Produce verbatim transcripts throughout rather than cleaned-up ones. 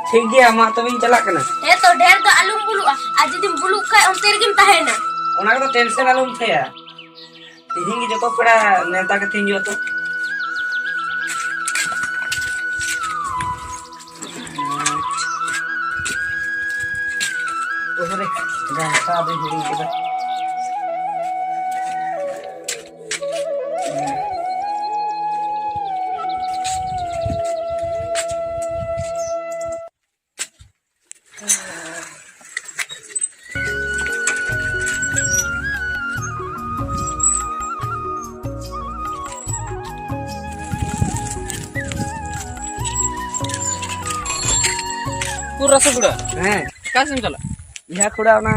ᱴᱷᱤᱠ ᱜᱮᱭᱟ, ᱢᱟ ᱛᱚᱵᱮᱧ ᱪᱟᱞᱟᱜ ᱠᱟᱱᱟ᱾ ᱦᱮᱸ ᱛᱚ, ᱰᱷᱮᱨ ᱫᱚ ᱟᱞᱚᱢ ᱵᱩᱞᱩᱜᱼᱟ, ᱟᱨ ᱡᱩᱫᱤᱢ ᱵᱩᱞᱩᱜ ᱠᱷᱟᱡ ᱚᱱᱛᱮ ᱨᱮᱜᱮᱢ ᱛᱟᱦᱮᱱᱟ᱾ ᱚᱱᱟ ᱠᱚᱫᱚ ᱴᱮᱱᱥᱮᱱ ᱟᱞᱚᱢ ᱩᱴᱷᱟᱹᱭᱟ᱾ ᱛᱤᱦᱤᱧ ᱜᱮ ᱡᱚᱛᱚ ᱯᱮᱲᱟ ᱱᱮᱣᱛᱟ ᱠᱟᱛᱮᱧ ᱦᱤᱡᱩᱜᱼᱟ ᱛᱚ᱾ ᱳᱦᱳ ᱨᱮ, ᱜᱟᱢᱪᱷᱟ ᱫᱚᱧ ᱦᱤᱲᱤᱧ ᱠᱮᱫᱟ᱾ ᱩᱠᱩᱨ ᱨᱟᱥᱮ ᱠᱩᱲᱟ? ᱦᱮᱸ᱾ ᱚᱠᱟ ᱥᱮᱫ ᱮᱢ ᱪᱟᱞᱟᱜ? ᱤᱭᱟᱹ ᱠᱩᱲᱟ, ᱚᱱᱟ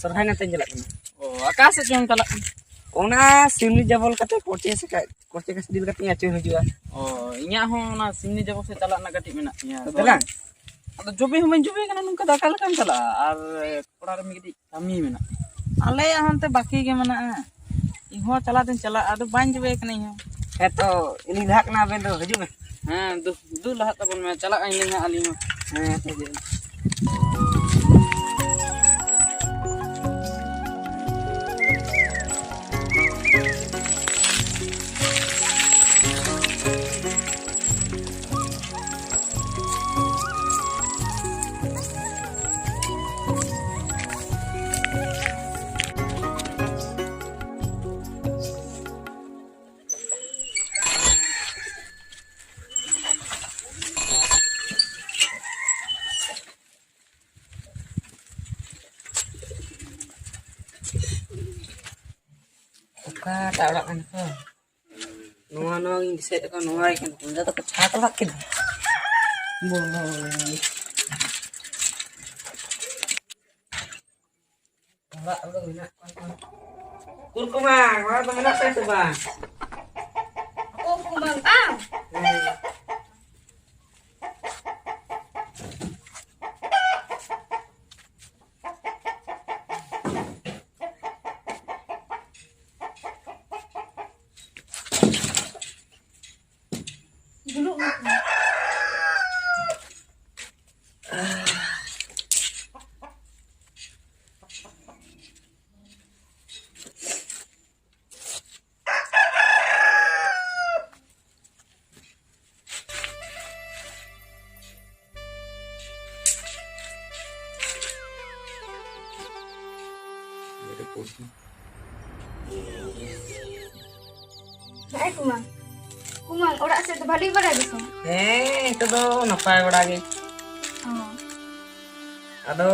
ᱥᱚᱨᱦᱟᱭ ᱧᱮᱞᱛᱮᱧ ᱪᱟᱞᱟᱜ ᱠᱟᱱᱟ᱾ ᱚ, ᱚᱠᱟ ᱥᱮᱫ ᱪᱚᱢ ᱪᱟᱞᱟᱜ ᱠᱟᱱᱟ? ᱚᱱᱟ ᱥᱤᱢᱞᱤ ᱡᱟᱵᱚᱞ ᱠᱟᱛᱮ ᱠᱚᱪᱮ ᱥᱮᱫ ᱠᱟ-, ᱠᱚᱪᱮ ᱠᱟᱥᱰᱤᱞ ᱠᱟᱛᱮᱧ ᱟᱹᱪᱩᱨ ᱦᱤᱡᱩᱜᱼᱟ᱾ ᱚ, ᱤᱧᱟᱹᱜ ᱦᱚᱸ ᱚᱱᱟ ᱥᱤᱢᱞᱤ ᱡᱟᱵᱚᱞ ᱥᱮᱫ ᱪᱟᱞᱟᱜ ᱨᱮᱱᱟᱜ ᱠᱟᱹᱴᱤᱡ ᱢᱮᱱᱟᱜ ᱛᱤᱧᱟᱹ᱾ ᱛᱚ ᱫᱮᱞᱟ᱾ ᱟᱫᱚ ᱡᱚᱵᱮ ᱦᱚᱸ ᱵᱟᱹᱧ ᱡᱚᱵᱮ ᱠᱟᱱᱟ, ᱱᱚᱝᱠᱟ ᱫᱚ ᱚᱠᱟ ᱞᱮᱠᱟᱢ ᱪᱟᱞᱟᱜᱼᱟ? ᱟᱨ ᱚᱲᱟᱜ ᱨᱮ ᱢᱤᱫᱴᱤᱡ ᱠᱟᱹᱢᱤ ᱢᱮᱱᱟᱜᱼᱟ᱾ ᱟᱞᱮᱭᱟᱜ ᱦᱚᱸ ᱚᱱᱛᱮ ᱵᱟᱹᱠᱤ ᱜᱮ ᱢᱮᱱᱟᱜᱼᱟ᱾ ᱤᱧ ᱦᱚᱸ ᱪᱟᱞᱟᱣ ᱫᱚᱧ ᱪᱟᱞᱟᱜᱼᱟ, ᱟᱫᱚ ᱵᱟᱹᱧ ᱡᱚᱵᱮ ᱠᱟᱱᱟ ᱤᱧ ᱦᱚᱸ᱾ ᱦᱮᱸ ᱛᱚ, ᱤᱧᱤᱧ ᱞᱟᱦᱟᱜ ᱠᱟᱱᱟ, ᱟᱵᱮᱱ ᱫᱚ ᱦᱤᱡᱩᱜ ᱢᱮ᱾ ᱦᱮᱸ, ᱫᱩ, ᱫᱩ ᱞᱟᱦᱟᱜ ᱛᱟᱵᱚᱱ ᱢᱮ, ᱪᱟᱞᱟᱜ ᱟᱹᱧ ᱞᱟᱹᱭ ᱦᱟᱸᱜ ᱟᱹᱞᱤᱧ ᱦᱚᱸ᱾ ᱦᱮᱸ, ᱴᱷᱤᱠ ᱜᱮᱭᱟ᱾ ᱚᱠᱟᱴᱟᱜ ᱚᱲᱟᱜ ᱠᱟᱱᱟ ᱠᱚ? ᱱᱚᱣᱟ, ᱱᱚᱣᱟ ᱜᱤᱧ ᱫᱤᱥᱟᱹᱭᱮᱫ ᱛᱟᱠᱚᱣᱟ, ᱱᱚᱣᱟ ᱜᱮ ᱠᱟᱱᱟ᱾ ᱚᱸᱰᱮ ᱫᱚᱠᱚ ᱪᱷᱟᱛ ᱚᱲᱟᱜ ᱠᱮᱫᱟ᱾ ᱵᱚᱞᱚ᱾ ᱚᱲᱟᱜ ᱨᱮᱫᱚ ᱢᱮᱱᱟᱜ ᱠᱚᱣᱟ ᱛᱚ᱾ ᱩᱠᱩᱨ ᱠᱚ ᱢᱟ, ᱚᱲᱟᱜ ᱨᱮᱫᱚ ᱢᱮᱱᱟᱜ ᱯᱮᱭᱟ ᱥᱮ ᱵᱟᱝ? ᱩᱠᱩᱨ ᱠᱚ ᱢᱟ, ᱵᱟᱝ? ᱦᱮᱸ᱾ ᱫᱩᱲᱩᱵ ᱢᱮ᱾ ᱦᱮᱸ ᱠᱩᱢᱟᱝ, ᱠᱩᱢᱟᱝ, ᱚᱲᱟᱜ ᱥᱮᱫ ᱫᱚ ᱵᱷᱟᱹᱞᱤ ᱵᱟᱲᱟ ᱜᱮᱥᱮ? ᱦᱮᱸ, ᱱᱤᱛᱚᱜ ᱫᱚ ᱱᱟᱯᱟᱭ ᱵᱟᱲᱟ ᱜᱮ᱾ ᱚ᱾ ᱟᱫᱚ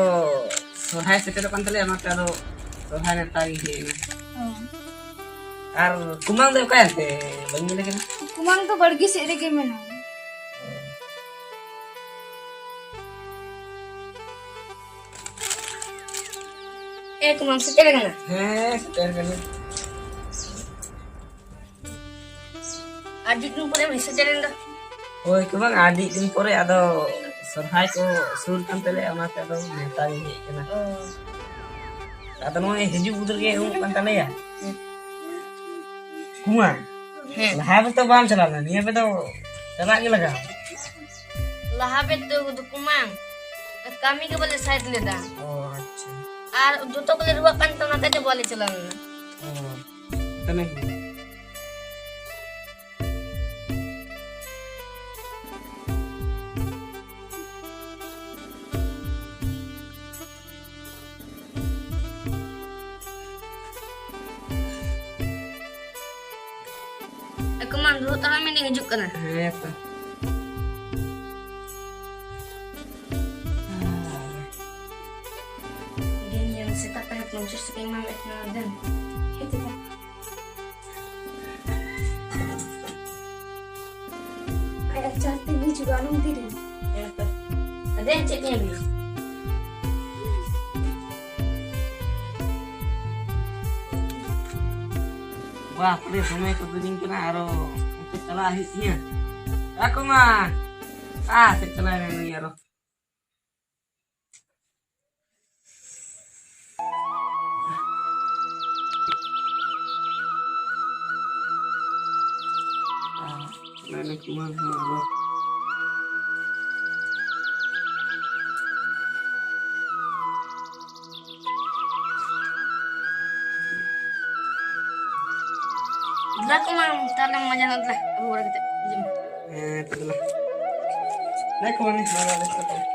ᱥᱚᱨᱦᱟᱭ ᱥᱮᱴᱮᱨᱚᱜ ᱠᱟᱱ ᱛᱟᱞᱮᱭᱟ, ᱚᱱᱟᱛᱮ ᱟᱫᱚ ᱥᱚᱨᱦᱟᱭ ᱱᱮᱣᱛᱟ ᱜᱮ ᱦᱮᱡ ᱮᱱᱟ᱾ ᱚ᱾ ᱟᱨ ᱠᱩᱢᱟᱝ ᱫᱚ ᱚᱠᱟᱭᱮᱱᱛᱮ? ᱵᱟᱹᱧ ᱧᱮᱞᱮ ᱠᱟᱱᱟ᱾ ᱠᱩᱢᱟᱝ ᱫᱚ ᱵᱟᱲᱜᱮ ᱥᱮᱫ ᱨᱮᱜᱮ ᱢᱮᱱᱟᱭᱟ᱾ ᱮ ᱠᱩᱢᱟᱝ, ᱥᱮᱴᱮᱨ ᱟᱠᱟᱱᱟ? ᱦᱮᱸ, ᱥᱮᱴᱮᱨ ᱟᱠᱟᱱᱟ᱾ ᱟᱹᱰᱤ ᱫᱤᱱ ᱯᱚᱨᱮᱢ ᱦᱮᱡ ᱥᱮᱴᱮᱨᱮᱱ ᱫᱚ᱾ ᱦᱳᱭ ᱠᱩᱢᱟᱝ, ᱟᱹᱰᱤ ᱫᱤᱱ ᱯᱚᱨᱮ ᱟᱫᱚ ᱥᱚᱨᱦᱟᱭ ᱠᱚ ᱥᱩᱨ ᱠᱟᱱ ᱛᱟᱞᱮᱭᱟ, ᱚᱱᱟᱛᱮ ᱟᱫᱚ ᱱᱮᱣᱛᱟ ᱜᱤᱧ ᱦᱮᱡ ᱟᱠᱟᱱᱟ᱾ ᱚ᱾ ᱟᱫᱚ ᱱᱚᱜᱼᱚᱭ ᱦᱤᱡᱩᱜ ᱵᱚᱫᱚᱞ ᱜᱮ ᱩᱢᱩᱜ ᱠᱟᱱ ᱛᱟᱞᱮᱭᱟ᱾ ᱦᱮᱸ᱾ ᱠᱩᱢᱟᱝ, ᱦᱮᱸ᱾ ᱞᱟᱦᱟ ᱵᱮ ᱛᱚ ᱵᱟᱢ ᱪᱟᱞᱟᱣ ᱞᱮᱱᱟ, ᱱᱤᱭᱟᱹ ᱵᱮ ᱫᱚ ᱪᱟᱞᱟᱜ ᱜᱮ ᱞᱟᱜᱟᱜᱼᱟ᱾ ᱞᱟᱦᱟ ᱵᱮ ᱛᱚ ᱠᱩᱢᱟᱝ, ᱠᱟᱹᱢᱤ ᱜᱮ ᱵᱟᱞᱮ ᱥᱟᱭᱤᱰ ᱞᱮᱫᱟ᱾ ᱚ, ᱟᱪᱪᱷᱟ᱾ ᱟᱨ ᱡᱚᱛᱚ ᱠᱚᱞᱮ ᱨᱩᱣᱟᱹᱜ ᱠᱟᱱ ᱛᱮ ᱚᱱᱟᱛᱮ ᱫᱚ ᱵᱟᱞᱮ ᱪᱟᱞᱟᱣ ᱞᱮᱱᱟ᱾ ᱚ, ᱛᱟᱦᱞᱮ ᱮ ᱠᱩᱢᱟᱝ, ᱫᱩᱲᱩᱵ ᱛᱟᱲᱟᱜ ᱢᱮ, ᱤᱧ ᱦᱤᱡᱩᱜ ᱠᱟᱱᱟ᱾ ᱦᱮᱸ ᱛᱚ᱾ ᱫᱤᱱ ᱜᱮ ᱥᱮᱛᱟᱜ ᱯᱟᱭᱟᱨ ᱯᱚᱧᱪᱟᱥ ᱴᱟᱠᱟᱧ ᱮᱢᱟᱢ ᱢᱮ ᱛᱟᱦᱮᱱᱟ, ᱫᱮᱱ᱾ ᱦᱮᱸ ᱛᱚ᱾ ᱟᱭᱟᱜ ᱪᱟᱨ ᱛᱮ ᱦᱤᱡᱩᱜᱼᱟ, ᱟᱞᱚᱢ ᱫᱮᱨᱤ᱾ ᱦᱮᱸ ᱛᱚ᱾ ᱫᱮᱱ, ᱪᱮᱫ ᱧᱮᱞ ᱦᱩᱭᱩᱜᱼᱟ? ᱵᱟᱯ ᱨᱮ, ᱫᱚᱢᱮ ᱠᱚ ᱫᱮᱨᱤᱧ ᱠᱟᱱᱟ, ᱟᱨᱚ ᱚᱱᱛᱮ ᱪᱟᱞᱟᱜ ᱦᱩᱭᱩᱜ ᱛᱤᱧᱟᱹ᱾ ᱟᱠᱚ ᱢᱟ, ᱟ, ᱥᱮᱫ ᱪᱟᱞᱟᱣ ᱮᱱᱟ ᱱᱩᱭ ᱟᱨᱚ᱾ ᱢᱮᱱᱮᱠ ᱠᱩᱢᱟᱨ ᱦᱚᱸ ᱟᱨᱚ᱾ ᱫᱮᱞᱟ ᱠᱚ ᱢᱟ, ᱛᱟᱦᱞᱮ ᱢᱟᱡᱟ ᱦᱚᱸ ᱫᱮᱞᱟ, ᱟᱹᱜᱩ ᱵᱟᱲᱟ ᱠᱟᱛᱮ ᱦᱤᱡᱩᱜ ᱢᱮ᱾ ᱦᱮᱸ, ᱛᱚ ᱫᱮᱞᱟ᱾ ᱫᱮᱞᱟ ᱠᱚ ᱢᱟ, ᱢᱟᱡᱟ ᱦᱚᱸ ᱫᱮᱞᱟ᱾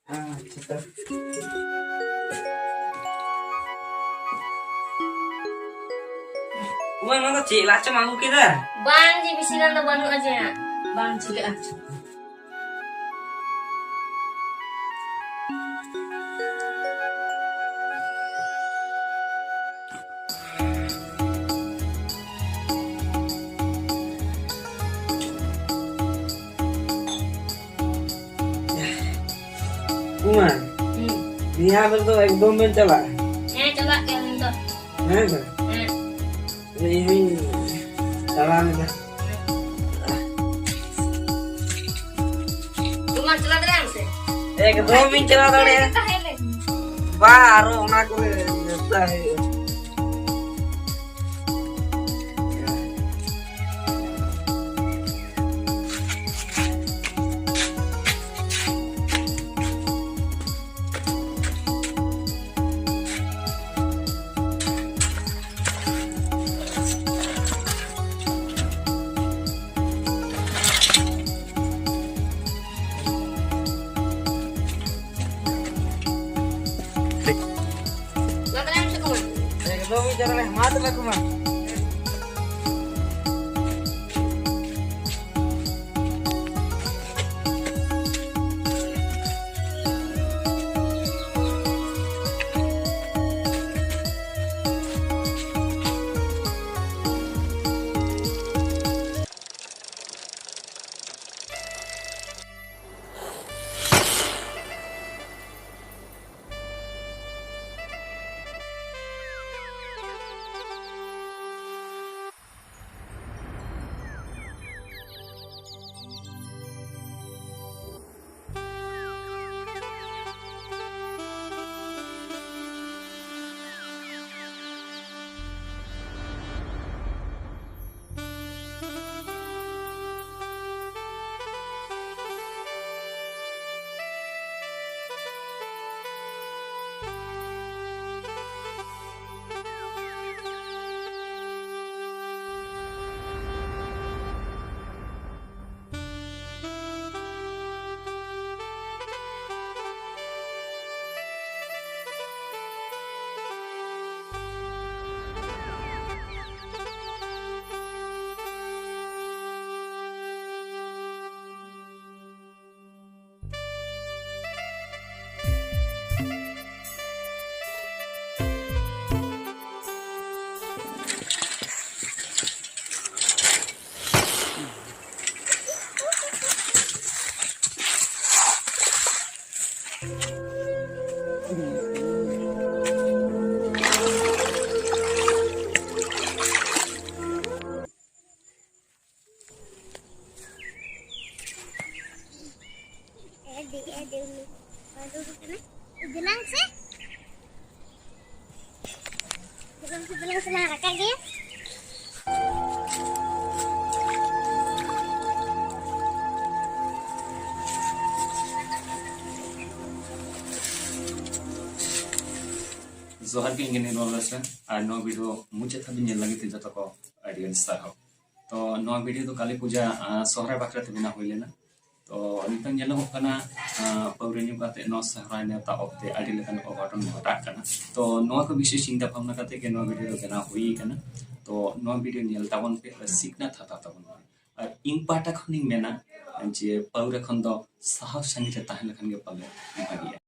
ᱟᱪᱪᱷᱟ, ᱛᱚ᱾ ᱚᱠᱚᱭ ᱱᱚᱣᱟ ᱫᱚ ᱪᱮᱫ ᱞᱟᱪᱚᱢ ᱟᱹᱜᱩ ᱠᱮᱫᱟ? ᱵᱟᱝ ᱡᱮ, ᱵᱮᱥᱤ ᱜᱟᱱ ᱫᱚ ᱵᱟᱹᱱᱩᱜᱼᱟ ᱡᱮ᱾ ᱵᱟᱝ ᱪᱤᱠᱟᱹᱜᱼᱟ᱾ ᱩᱢᱟ, ᱦᱩᱸ᱾ ᱱᱤᱭᱟᱹ ᱵᱮᱨ ᱫᱚ ᱮᱠᱫᱚᱢ ᱵᱮᱱ ᱪᱟᱞᱟᱜᱼᱟ? ᱦᱮᱸ, ᱪᱟᱞᱟᱜ ᱜᱮᱭᱟᱞᱤᱧ ᱛᱚ᱾ ᱦᱮᱸ ᱥᱮ? ᱦᱮᱸ᱾ ᱤᱧ ᱦᱚᱸᱧ ᱫᱟᱬᱟᱱ ᱮᱫᱟ᱾ ᱩᱢᱟ, ᱪᱟᱞᱟᱣ ᱫᱟᱲᱮᱭᱟᱜ ᱟᱢ ᱥᱮ? ᱮᱠᱫᱚᱢ ᱤᱧ ᱪᱟᱞᱟᱣ ᱫᱟᱲᱮᱭᱟᱜᱼᱟ᱾ ᱛᱟᱦᱮᱸ ᱞᱮᱱ᱾ ᱵᱟ, ᱟᱨᱚ ᱚᱱᱟ ᱠᱚᱨᱮ ᱢᱮᱛᱟ ᱦᱩᱭᱩᱜᱼᱟ᱾ ᱮᱠᱫᱚᱢ ᱤᱧ ᱪᱟᱞᱟᱜ ᱠᱟᱱᱟ᱾ ᱢᱟ ᱛᱚᱵᱮ ᱠᱚ ᱢᱟ᱾ ᱫᱮᱡ ᱮ ᱫᱮᱡ ᱢᱮ᱾ ᱟᱫᱚ ᱠᱟᱱᱟ᱾ ᱫᱮᱞᱟᱝ ᱥᱮ᱾ ᱫᱮᱞᱟᱝ ᱥᱮ, ᱫᱮᱞᱟᱝ ᱥᱮ, ᱞᱟᱝ ᱨᱟᱠᱟᱵ ᱜᱮ᱾ ᱡᱚᱦᱟᱨ ᱜᱮ, ᱤᱧ ᱜᱮ ᱱᱤᱨᱢᱚᱞ ᱵᱮᱥᱨᱟ᱾ ᱟᱨ ᱱᱚᱣᱟ video ᱢᱩᱪᱟᱹᱫ ᱫᱷᱟᱹᱵᱤᱡ ᱧᱮᱞ ᱞᱟᱹᱜᱤᱫ ᱛᱮ ᱡᱚᱛᱚ ᱠᱚ ᱟᱹᱰᱤ ᱟᱹᱰᱤ ᱥᱟᱨᱦᱟᱣ᱾ ᱛᱚ ᱱᱚᱣᱟ video ᱫᱚ ᱠᱟᱞᱤ ᱯᱩᱡᱟ, ᱟᱸ, ᱥᱚᱦᱨᱟᱭ ᱵᱟᱠᱷᱨᱟ ᱛᱮ ᱵᱮᱱᱟᱣ ᱦᱩᱭ ᱞᱮᱱᱟ᱾ ᱛᱚ ᱱᱤᱛᱚᱝ ᱧᱮᱞᱚᱜᱚᱜ ᱠᱟᱱᱟ, ᱟᱸ, ᱯᱟᱹᱣᱨᱟᱹ ᱧᱩ ᱠᱟᱛᱮ ᱱᱚᱣᱟ ᱥᱚᱦᱨᱟᱭ ᱱᱮᱣᱛᱟ ᱚᱠᱛᱮ ᱟᱹᱰᱤ ᱞᱮᱠᱟᱱ ᱚᱜᱷᱚᱴᱚᱱ ᱜᱷᱚᱴᱟᱜ ᱠᱟᱱᱟ᱾ ᱛᱚ ᱱᱚᱣᱟ ᱠᱚ ᱵᱤᱥᱚᱭ ᱪᱤᱱᱛᱟᱹ ᱵᱷᱟᱵᱽᱱᱟ ᱠᱟᱛᱮ ᱜᱮ ᱱᱚᱣᱟ video ᱫᱚ ᱵᱮᱱᱟᱣ ᱦᱩᱭ ᱠᱟᱱᱟ᱾ ᱛᱚ ᱱᱚᱣᱟ video ᱧᱮᱞ ᱛᱟᱵᱚᱱ ᱯᱮ ᱟᱨ ᱥᱤᱠᱷᱱᱟᱹᱛ ᱦᱟᱛᱟᱣ ᱛᱟᱵᱚᱱ ᱯᱮ᱾ ᱟᱨ ᱤᱧ ᱯᱟᱦᱴᱟ ᱠᱷᱚᱱᱤᱧ ᱢᱮᱱᱟ ᱡᱮ ᱯᱟᱹᱣᱨᱟᱹ ᱠᱷᱚᱱ ᱫᱚ ᱥᱟᱦᱟᱣ ᱥᱟᱺᱜᱤᱧ ᱨᱮ ᱛᱟᱦᱮᱸ ᱞᱮᱠᱷᱟᱱ ᱜᱮ ᱯᱟᱞᱮ ᱵᱷᱟᱹᱜᱤᱜᱼᱟ᱾